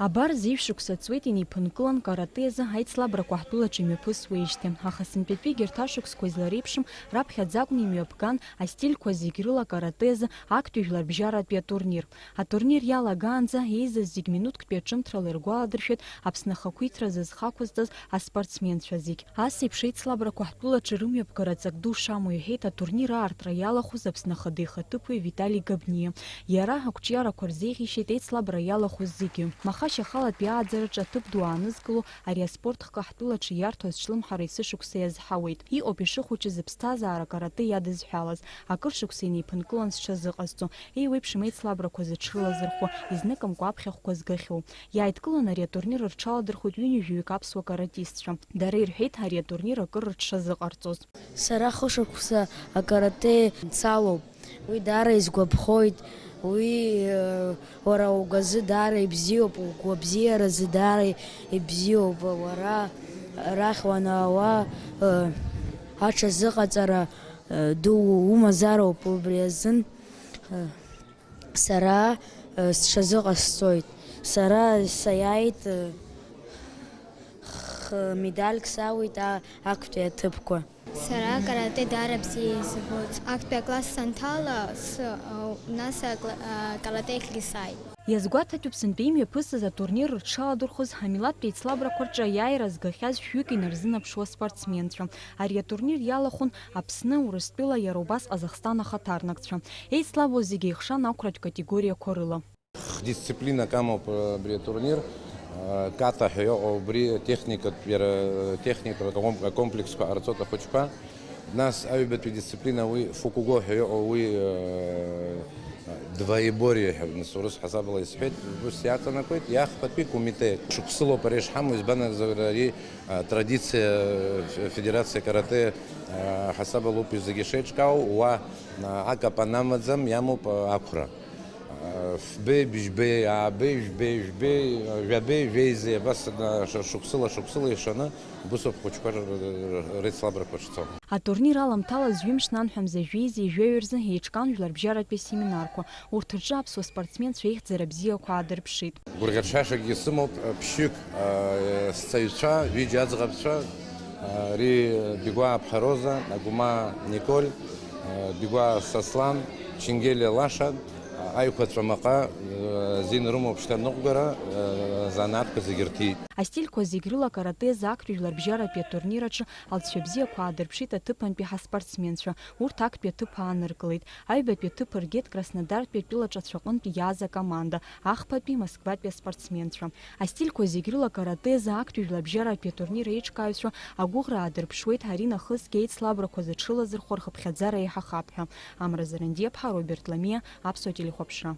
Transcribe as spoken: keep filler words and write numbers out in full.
Абар, зеижә шықәса ҵуеит инеиԥынкылан каратэ азы аицлабрақәа ҳтәылаҿы имҩаԥысуеижьҭеи. Аха сынтәатәигьы арҭ ашықәсқәа излареиԥшым, раԥхьаӡа акәны имҩаԥган астильқәа зегь рыла каратэ азы актәи жәларбжьаратәи атурнир. Атурнир иалагаанӡа еизаз зегь минуҭктәи аҿымҭрала иргәаладыршәеит Аԥсны ахақәиҭра зызхақәызҵаз аспортсменцәа зегь. Ас еиԥш еицлабрақәа ҳтәылаҿы рымҩаԥгара ҵак ду шамоу иҳәеит атурнир аартра иалахәыз Аԥсны ахада ихаҭыԥуаҩ Витали Габниа. Иара ақәҿиарақәа рзеиӷьишьеит еицлабра иалахәыз зегьы. Маха шьахалатәи ааӡараҿы аҭыԥ ду аанызкыло ари аспорт хкы ҳтәылаҿы иарҭо азҿлымҳара есышықәса иазҳауеит. Иҟоуп ишыхәыҷыз аԥсҭазаара каратэ иадызҳәалаз, акыр шықәса инеиԥынкылан зҽазыҟазҵо, еиуеиԥшым еицлабрақәа зыҽрылазырхәо, изныкымкәа аԥхьахәқәа згахьоу. Иааидкыланы ари атурнир рҽаладырхәит ҩынҩажәаҩык аԥсуа каратистцәа. Дара ирҳәеит ари атурнир акыр рҽшазыҟарҵоз. Сара хышықәса акарате мцалоуп. Уи даара исгәаԥхоит. Уи, э, уара угәазы даара ибзиоуп, угәабзиаразы даара ибзиоуп. Уара арахь уанаауа, э, аҽазыҟаҵара, э, ду умазароуп. Убри азын, э, сара, э, сҽазыҟасҵоит. Сара саиааит, э, х-, медальк сауит а-, актәи аҭыԥқәа. Сара акарате даара бзиа исбоит. Актәи акласс санҭала, с-, а, нас акла-, а, каратеахьгьы сааит. Иазгәаҭатәуп сынтәа имҩаԥысыз атурнир рҽаладырхәыз ҳамилаҭтә еицлабрақәа рҿы аиааира згахьаз шәҩык инарзынаԥшуа спортсменцәа. Ари атурнир иалахәын Аԥсны, Урыстәыла, иара убас Ҟазахстан ахаҭарнакцәа. Еицлабуаз зегьы еихшан ақәратә категориақәа рыла. Хдисциплинак амоуп, э, абри атурнир. Э, ката ҳәа иҟоу убри техникатә, иара, э, техникатә аком-, акомплексқәа ҟарҵоит ахәыҷқәа. Нас аҩбатәи дисциплина уи фукуго ҳәа иҟоу уи, э, двоеборие ҳәа, нас урыс ҳасабала исҳәеит, ус иаҵанакуеит, иахԥатәи кумите. Шықәсылоуп ари ишҳамоу, избан акәзар ари, э, традициа, э, ф-, федерациа каратэ, э, ҳасабалоуп зегьы шеиҿкаау, уа, э, акапан амаӡам, иамоуп, э, ақәра. Фбеи, бжьбеи, аабеи, жәбеи, жәбеи, жәабеи, жәеизеи, абас, ш-, шықәсыла, шықәсыла ишаны, убысоуп хәыҷқәа р-, р-, реицлабрақәа шцо. Атурнир аламҭалаз ҩымш, нанҳәа мза жәеизеи жәаҩа рзы еиҿкаан жәларбжьаратәи асеминарқәа. Урҭ рҿы аԥсуа спортсменцәа аихьӡара бзиақәа аадырԥшит. Гәырӷьаҽҳәашакгьы сымоуп, ԥшьҩык, сҵаҩцәа, ҩыџьа аӡӷабцәа, ари Бигәаа Ԥҳа Роза, Агәмаа Николь, Бигәаа Сослан, Ченгелиа Лаша, аиқәаҵәа маҟа, азин рымоуп шьҭа ныҟәгара, азанааҭқәа зегьы рҭиит. Астильқәа зегь рыла каратэ азы актәи жәларбжьаратәи атурнир аҿы алҵшәа бзиақәа аадырԥшит аҭыԥантәи ҳаспортсменцәа, урҭ актәи аҭыԥ ааныркылеит. Аҩбатәи аҭыԥ ргеит Краснодартәи атәылаҿацәа аҟынтә иааз акоманда, ахԥатәи Москватәи аспортсменцәа. Астильқәа зегь рыла каратэ азы актәи жәларбжьаратәи атурнир аиҿкааҩцәа агәыӷра аадырԥшуеит, ари нахысгьы еицлабрақәа зыҽрылазырхәо рхыԥхьаӡара еиҳахап ҳәа. Амра Зарандиаԥҳа, Роберт Ламиа, Аԥсуа телехәаԥшра.